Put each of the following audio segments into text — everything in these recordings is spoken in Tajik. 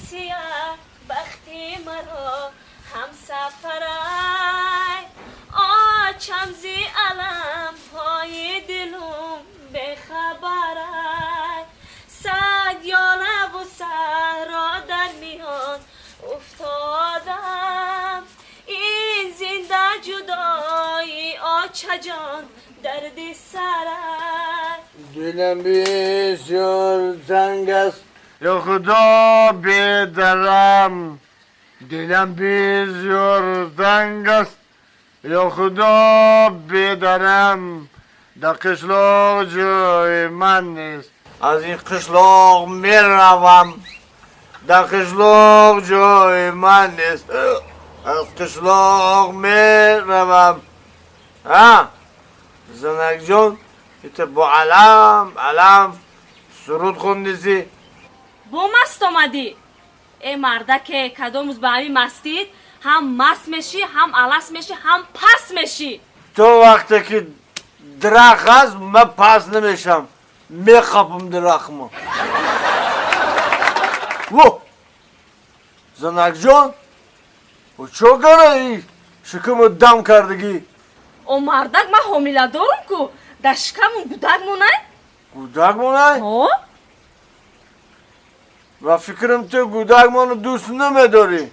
сия бахти маро ҳамсафарай очам зи аламҳои дилум бехабарай сад ёлаву саҳро дар миён уфтодам ин зинда ҷудои очаҷон дарди сарай дилам бисёр танг аст ё худо бедарам дилам бисёр танг аст ё худо бедарам дар қишлоқ ҷои ман нест аз ин қишлоқ меравам дар қишлоқ ҷои ман нест аз қишлоқ меравам а занакҷон ите бо алам алам суруд хондиси бо маст омадӣ э мардаке кадом рӯз ба ҳамин мастид ҳам маст мешӣ ҳам алас мешӣ ҳам пас мешӣ то вақте ки дарахт ҳаст ман пас намешам мехапам дарахтмо во занакҷон чо кара шикаму дам кардагӣ о мардак ман ҳомила дорум ку дар шикамум гудак монай гудак монай ҳо ва фикрам ту гудакмону дӯст намедорӣ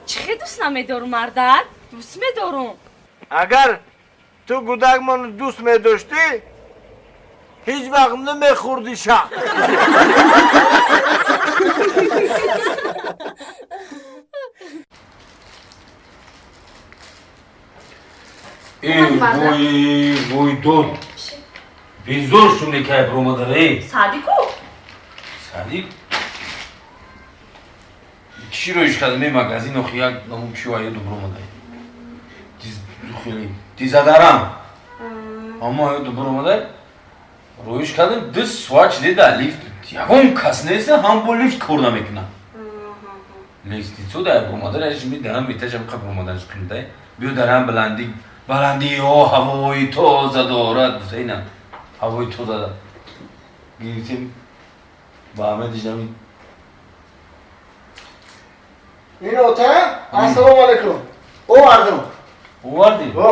чӣ хел дӯст намедорум мардак дӯст медорум агар ту гудакмону дӯст медоштӣ ҳеҷ вақт намехӯрдӣ ша Эй, вой, вой, дод. Безор шуд кай бромада ре. Садику? Садик? Чӣ роиш кардам ме магазин охи як наму чӣ ва ёду бромада. Диз хеле дизадарам. Аммо ёду бромада. Роиш кардам ду соат шиде дар лифт. Ягон кас нест, ҳам бо лифт кор намекунад. Лестницо дар бромада, раиш ми дарам метажам қа бромаданш кундай. Биё дарам баландӣ баландиҳо ҳавои тоза дорад гуфта ина ҳавои тоза гирифтем ба ҳама дижами ин ота ассалому алайкум овардум овардӣ о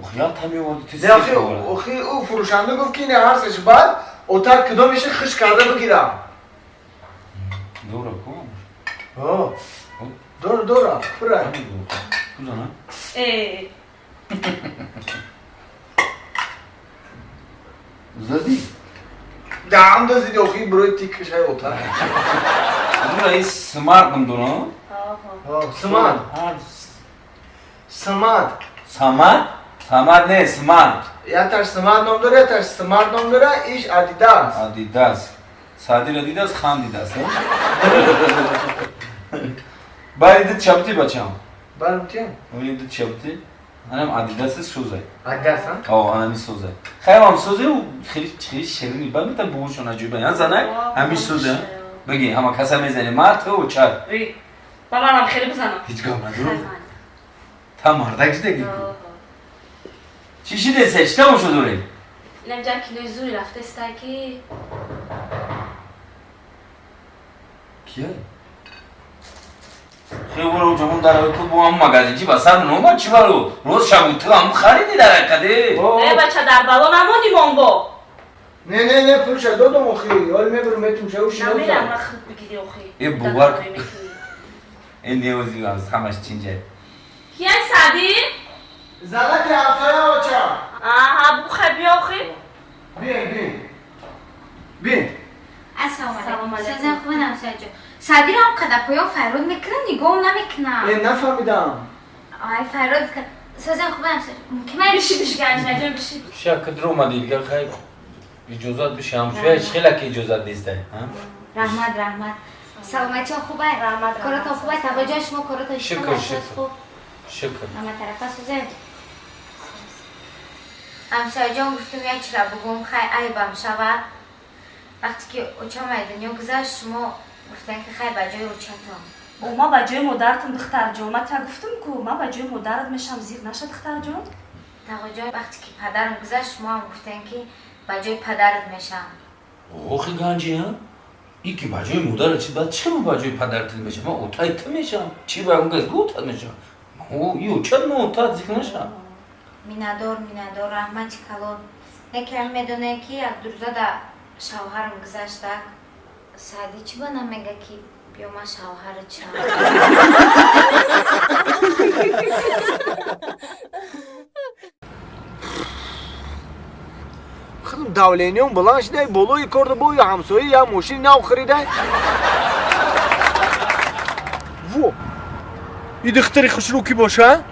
охи як ҳами оварди охи ӯ фурӯшанда гуфт ки ин ҳарсеш баъд отар кудомеша хиш карда бигирам дора ку дора дора пура кузана Э. Зади. Даам да зиди охи брои тикшай ота. Дура ис смарт ном дора? Смарт. Смарт. Самат? Самат не, смарт. Яташ смарт ном дора, яташ смарт ном дора, иш Адидас. Адидас. Садир Адидас, хан Дидас. Бари дит чапти бачам. Барм тиям. Оли дит чапти. Анам Адидаси сӯзай. Адидас, ҳа? О, анами сӯзай. Хайрам сӯзай у хеле хеле ширини. Бад мета бушон аҷоиба. Ян занак ҳами сӯзай. Бигӣ ҳама каса мезани. Ма ту чар. Ба манам хеле бизанам. Ҳеҷ гап надорам. Та мардак шидаги ку. Чӣ шидесе? Чӣ тамошо дорем? Инам ҷа кинои зури рафтестай ки. Кия? Хебро ҷамон дар ту бо ҳам магазинчи ба сар номад чӣ баро? Роз шабу ту ҳам хариди дар ҳақиқате. Э бача дар бало намони мон бо. Не не не пулша додам охи. Ҳол мебарам метум шау шино. Намерам ма худ бигири охи. Э бовар э неози аз ҳамаш чинҷа. Кияй Сади? Занаки ҳамсоя оча. Аҳа бухай биё охи. Бин бин. Бин. Ассалому алайкум. Сазан хуб ҳамсояҷон. Садиро ҳам қадар поён файрод мекунам, нигоҳ намекунам. Э нафаҳмидам. Ай файрод сазан хуб ҳамсояҷон. Мумкин ман биши биши ганҷинаҷон биши. Ша кидро омади дигар хай иҷозат биши ҳамсоя хела ки иҷозат нестай. Раҳмат раҳмат. Саломатиён хубай? Раҳмат. Коротон хубай? Таваҷҷӯҳ шумо коротон шукр шукр. Шукр. Ҳама тарафа сузед. Ҳамсояҷон гуфтум як чира бугум хай айбам шавад. Вақте ки очам ай дунё гузашт шумо гуфтан ки хай ба ҷои очатон. О ма ба ҷои модаратам духтарҷон. Ма та гуфтум ку ма ба ҷои модарат мешам зиқ наша духтарҷон. Тағоҷон вақте ки падарам гузашт шумо ҳам гуфтан ки ба ҷои падарат мешам. Охи ганҷи ҳа? И ки ба ҷои модара чи баъд чӣ ба ҷои падар тил мешавам? Ман отай ту мешавам. Чӣ ба он газ гутат мешавам? О, и очат ма отат зик нашам. Миннатдор, миннатдор, раҳмати калон. Не ки ҳам медонем, ки як дурзада шавҳарам гузаштак. Саъдӣ чӣ ба намега, ки биё ман шавҳарат шавам? Худам давлениям баланд шудай, болои корда бои ҳамсоя я мошини нав харидай. Во! И духтари хушрӯ ки боша?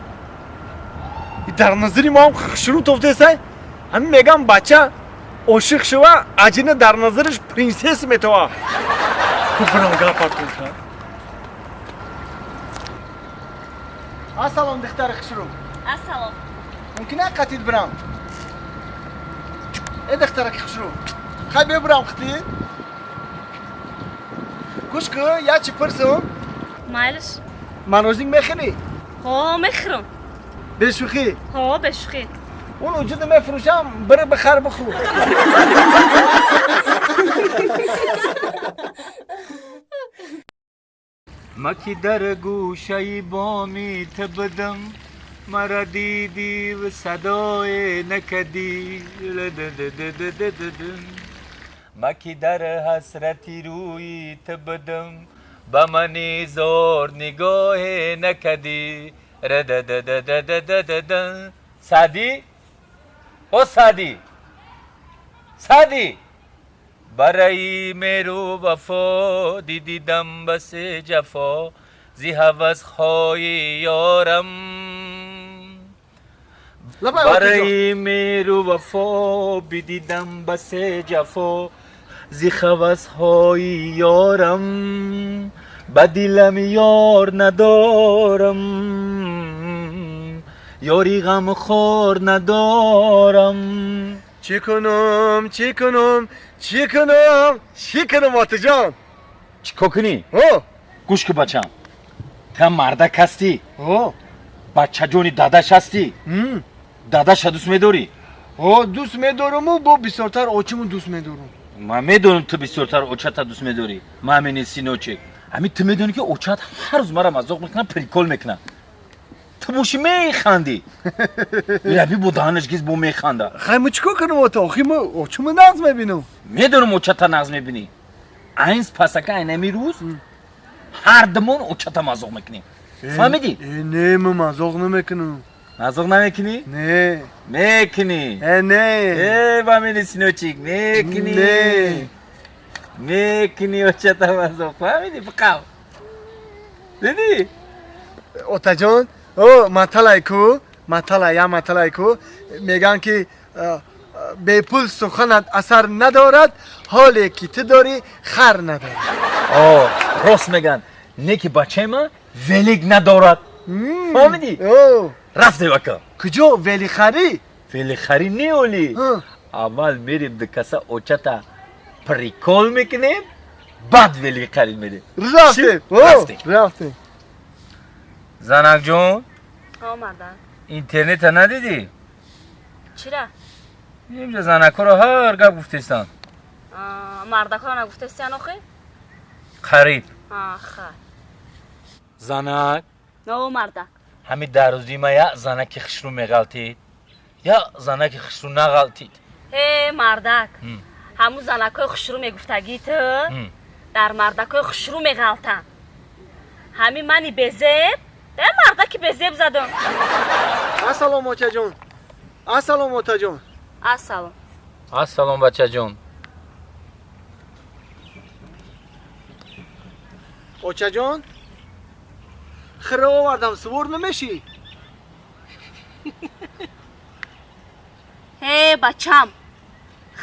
И дар назари маам хушрӯ тофтесай? Ҳамин мегам, бача ошиқ шава, аҷина дар назараш принсесса метова. Ку бирам гапат кунша. Ассалом, духтари хушрӯ. Ассалом. Мумкин а қатид бирам? Э, духтараки хушрӯ. Хай бебирам қитид? Гӯш ку, я чӣ пурсум? Майлиш. Мороженик мехӯрӣ? Ҳо, мехӯрам. Бешӯхӣ? Ҳо, бешӯхӣ. Он уҷуда мефурӯшам, бира бихар, бихӯр. Ма ки дар гӯшаи боми ту будам, мара дидиву садое накардӣ. Ма ки дар ҳасрати рӯи ту будам, ба мани зор нигоҳе накардӣ. Саъдӣ, о Саъдӣ, Саъдӣ, барои меру вафо дидидам басе ҷафо, зи ҳавасҳои ёрам. Барои меру вафо бидидам басе ҷафо, зи ҳавасҳои ёрам, ба дилам ёр надорам, ёри ғамхор надорам. Чӣ кунам, чӣ кунам, чӣ кунам, чӣ кунам, отаҷон? Чӣ кор кунӣ? Гӯш ку, бачам, ту мардак ҳастӣ, бачаҷони дадаш ҳастӣ, дадаша дӯст медорӣ? Ҳо, дӯст медораму бо бисёртар очиму дӯст медорам. Ман медонам, ту бисёртар очата дӯст медорӣ, мамини синочек. Ҳамин ту медонӣ, ки очат ҳар рӯз мара мазоқ мекунад, прикол мекунад, ту бошӣ механдӣ. Раби бо даҳанаш гиз бо механда. Хай, мо чӣ кор кунам, ота? Охи мо очиму нағз мебинам. Медонам, очата нағз мебинӣ. Айнс пасака айнами рӯз ҳар думон очата мазоқ мекунем, фаҳмидӣ? Не, мо мазоқ намекунам. Мазоқ намекунӣ? Не. Мекунӣ. Не. Э, мамини синочек, мекунӣ. Не. Мекунӣ очата мазоқ, фаҳмидӣ? Биқав, дидӣ? Отаҷон, о маталай ку, маталай, я маталай ку, мегӯянд, ки бепул суханат асар надорад, ҳоле ки ту дорӣ, хар надорад. О, рост мегӯянд, не ки бачаи ман велик надорад, фаҳмидӣ? Рафтем, ака. Куҷо велихарӣ? Велихарӣ не, оли аввал мерем дукаса очата прикол мекунем, баъд велихарӣ мерем. Рафтем, рафтем. Занакҷон. Омадам. Интернета надидӣ? Чира? Инҷа занакҳоро ҳар гап гуфтестанд. Мардакҳоро нагуфтестиян охи? Қариб. Ха. Занак. О, мардак. Ҳамин дар рӯзи ма як занаки хушрӯ меғалтид, як занаки хушрӯ нағалтид. Э, мардак, ҳамун занакҳои хушрӯ мегуфтагӣ ту дар мардакҳои хушрӯ меғалтанд. Ҳамин мани безеб э мардаки безеб задам. Ассалом, очаҷон. Ассалом, отаҷон. Ассалом. Ассалом, бачаҷон. Очаҷон, хира овардам, сувор намешӣ? Э, бачам,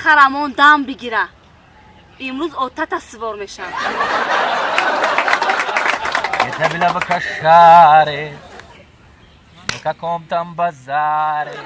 харамон дам бигира, имрӯз отата сувор мешавам. Это было в Кашаре, на каком там базаре.